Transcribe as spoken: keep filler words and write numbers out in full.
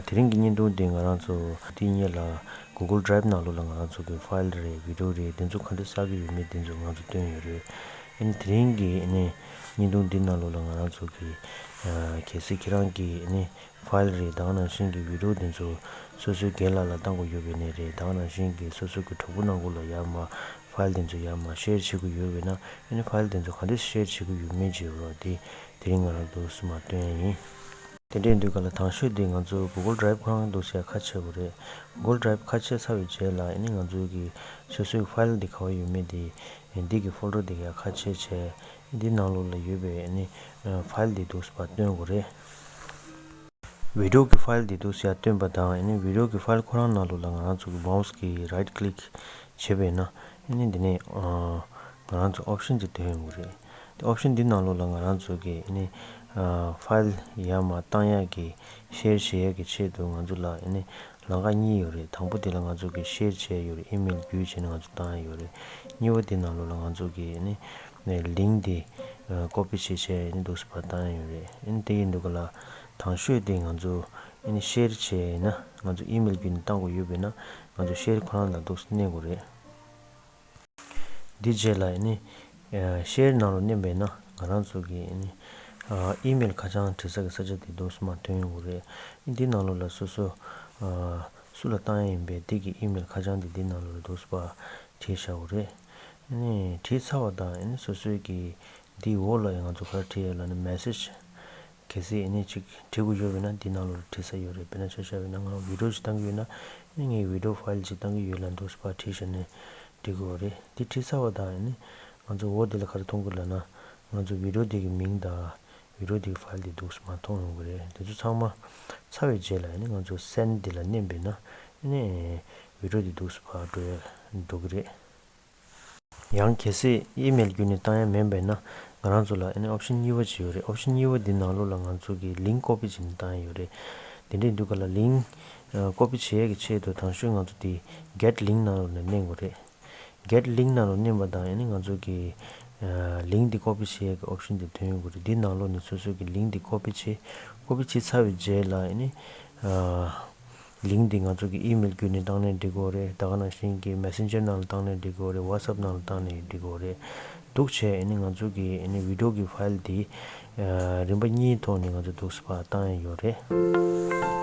དེ་རིང་གི་བརྙན་ཐུང་འདི་ང་རང་ཚོ་དེ་སྔོན་ལ་Google Drive ནང་ལོགས་ལ་ང་རང་ཚོ་གི་ཕའིལ་རེད། བི་ཌིའོ་རེད། དེ་ཚོ་ག་འདྲ་བསགས་ཀྱི་ཡོད་མེད་དེ་ཚོ་ང་ཚོ་སྟོན་ཡོད་རེད། ཨ་ནི་དེ་རིང་གི་ཨ་ནི་བརྙན་ཐུང་འདི་ནང་ལོགས་ལ་ང་རང་ཚོ་གི་ཨ་གལ་སྲིད་ཁྱེད་རང་གི་ཨ་ནི་ཕའིལ་རེད། ད་ག་ནང་བཞིན་གྱི་བི་ཌིའོ་དེ་ཚོ་སོ་སོའི་རྒན་ལགས་ལ་བཏང་དགོས་ཡོད་པའི་ནས་རེད། ད་ག་ནང་བཞིན་གྱི་སོ་སོ་གི་གྲོགས་པོ་ནང་ཁུལ་ལ་ཡར་མར་ཕའིལ་དེ་ཚོ་ཡར་མར་ཤེར་བྱེད་དགོས་ཡོད་པས་ན། ཨ་ནི་ཕའིལ་དེ་ཚོ་ག་འདྲས་ཤེར་བྱེད་དགོས་ཡོད་མེད་ཅེས་རོགས་དེ་དེ་རིང་ང་རང་འདུག་སེ་མར་སྟོན་ཡ་ཡིན། དེ་འདྲས་འདུག་ག་ལ། དང་ཤོས་དེ་ང་ཚོ་Google Drive ཁོ་རང་འདུག་སེ་ཡར་ཁ་ཕྱེ་དགོས་རེད། Google Drive ཁ་ཕྱེ་ཚར་བའི་རྗེས་ལ་ཨ་ནི་ང་ཚོའི་གི་སོ་སོའི་ཕའིལ་དེ་ག་བ་ཡོད་མེད་དེ་འདི་གི་ཕོལ་ཌར་དེ་ཡར་ཁ་ཕྱེ་བྱས། འདི་ནང་ལོགས་ལ་ཡོད་པའི་ཨ་ནི་ཕའིལ་དེ་འདུག་སེ་ཕར་སྟོན་དགོས་རེད། བི་ཌིའོ་གི་ཕའིལ་དེ་འདུག་སེ་ཡར་སྟོན་པ་དང་ཨ་ནི་བི་ཌིའོ་གི་ཕའིལ་ཁོ་རང་ནང་ལོགས་ལ་ང་རང་ཚོ་གི་མའོ་སི་གི་རའིཊ་ཀི་ལིག་བྱས་པས་ན་ཨ་ནི་འདི་ནས་ཨ་ང་རང་ཚོ་ཨོབ་ཤན་ཅིག་ཐོན་ཡོང་གི་རེད། དེ་ཨོབ་ཤན་འདི་ནང་ལོགས་ལ་ང་རང་ཚོ་གི་ཨ་ནི་ཨ་ཕའིལ་ཡར་མར་བཏང་ཡག་གི་ཤེར་བྱེད་ཡག་གི་ཆེད་དུ་ང་ཚོ་ལ་ཨ་ནི་ལམ་ཁ་གཉིས་ཡོད་རེད། དང་པོ་དེ་ལ་ང་ཚོ་གི་ཤེར་བྱས་ཡོད་རེད། ཨི་མེལ་བརྒྱུད་བྱས་ནས་ང་ཚོ་བཏང་ཡག་ཡོད་རེད། གཉིས་པ་དེ་ནང་ལོགས་ལ་ང་ཚོ་གི་ཨ་ནི་ལིང་ཀི་དེ་ཨ་ཀོ་པི་བྱས་བྱས་ཨ་ནི་འདུག་སེ་ཕར་བཏང་ཡག་ཡོད་རེད། ཨ་ནི་དེ་ཡིན་དུས་ག་ལ་དང་ཤོས་དེ་ང་ཚོ་ཨ་ནི་ཤེར་བྱས་ཡིན་ན་ང་ཚོ་ཨི་མེལ་བརྒྱུད་ནས་བཏང་དགོས་ཡོད་པས་ན་ང་ཚོ་ཤེར་ཁོ་རང་ལ་འདུག་སེ་མནན་དགོས་རེད། འདི་རྗེས་ལ་ཨ་ནི་ཨ་ཤེར་ནང་ལ་མནན་པས་ན་ང་རང་ཚོ་གི་ཨ་ནི་ཨ་ཨི་མེལ་ཁ་བྱང་བྲིས་ས་གི་ས་ཆ་དེ་འདུག་སེ་མར་ཐོན་ཡོང་གི་རེད། འདི་ནང་ལོགས་ལ་སོ་སོ་ཨ་སུ་ལ་བཏང་ཡག་ཡིན་པས་དེ་གི་ཨི་མེལ་ཁ་བྱང་དེ་འདི་ནང་ལོགས་ལ་འདུག་སེ་ཕར་བྲིས་བཞག་དགོས་རེད། ཨ་ནི་བྲིས་ཚར་བ་དང་ཨ་ནི་སོ་སོའི་གི་འདིའི་འོག་ལ་ཡང་ང་ཚོ་ག་རེ་བྲིས་ཡོད་ལབ་ན་མེ་སེཇ། གལ་སྲིད་ཨ་ནི་ཅིག་བྲིས་དགོས་ཡོད་པས་ན་འདི་ནང་ལོགས་ལ་བྲིས་ས་ཡོད་རེད། དཔེར་ན་ཆ་བཞག་པ་ཡིན་ན་ང་བི་ཌིའོ་ཞིག་བཏང་གི་ཡོད་ན་ཨ་ནི་ངས་བི་ཌིའོ་ཕའིལ་ཅིག་བཏང་གི་ཡོད་ལབ་འདུག་སེ་ཕར་བྲིས་བཞག་ནས་འབྲི་དགོས་རེད། འདི་བྲིས་ཚར་བ་དང་ཨ་ནི་ང་ཚོ་འོག་འདི་ལ་ག་རེ་མཐོང་གི་ལབ་ན་ང་ཚོ་བི་ཌིའོ་འདི་གི་མིང་དང་བི་ཌིའོ་འདི་གི་ཕའིལ་འདི་འདུག་སེ་མར་མཐོང་ཡོང་གི་རེད། དེ་ཚོ་ཚང་མ་ཚར་བའི་རྗེས་ལ་ཨ་ནི་ང་ཚོ་སེན་ཌི་འདི་ལ་མནན་པས་ན་ཨ་ནི་བི་ཌིའོ་འདི་འདུག་སེ་ཕར་འགྲོ་ཡག་འགྲོ་གི་རེད། ཡང་གལ་སྲིད་ཨི་མེལ་བརྒྱུད་ནས་བཏང་ཡག་མིན་པས་ན་ང་རང་ཚོ་ལ་ཨ་ནི་ཨོབ་ཤན་གཉིས་པ་ཅིག་ཡོད་རེད། ཨོབ་ཤན་གཉིས་པ་འདི་ནང་ལོགས་ལ་ང་ཚོ་གི་ལིང་ཀི་ཀོ་པི་བྱས་ནས་བཏང་ཡག་ཡོད་རེད། དེ་འདྲས་འདུག་ག་ལ། ལིང་ཀི་ཀོ་པི་བྱེད་ཡག་གི་ཆེད་དུ་དང་ཤོས་ང་ཚོ་དེ་གེཊ་ལིང་ཀི་ནང་ལོགས་ནས་མནན་དགོས་རེད། གེཊ་ལིང་ཀི་ནང་ལོགས་མནན་པ་དང་ཨ་ནི་ང་ཚོ་གི་ལིང་ཀི་འདི་ཀོ་པི་བྱེད་ཡག་གི་ཨོབ་ཤན་དེ་ཐོན་ཡོང་གི་རེད། འདི་ནང་ལོགས་ནས་སོ་སོ་གི་ལིང་ཀི་འདི་ཀོ་པི་བྱེད། ཀོ་པི་བྱས་ཚར་བའི་རྗེས་ལ་ཨ་ནི། ལིང་ཀི་འདི་ང་ཚོ་གི་ཨི་མེལ་བརྒྱུད་ནས་བཏང་ནའང་འགྲིག་གི་རེད། ད་ག་ནང་བཞིན་གྱི་མེ་སེན་ཇར་ནང་ལ་བཏང་ནའང་འགྲིག་གི་རེད། ཝ་ཊི་སི་ཨེབ་ནང་ལ་བཏང་ནའང་འགྲིག་གི་རེད། འདུག་བྱས་ཨ་ནི་ང་ཚོ་གི་ཨ་ནི་བི་ཌིའོ་གི་ཕའིལ་འདི་རིམ་པ་གཉིས་ཐོག་ནས་ང་ཚོ་འདུག་སེ་ཕར་བཏང་ཡག་ཡོད་རེད།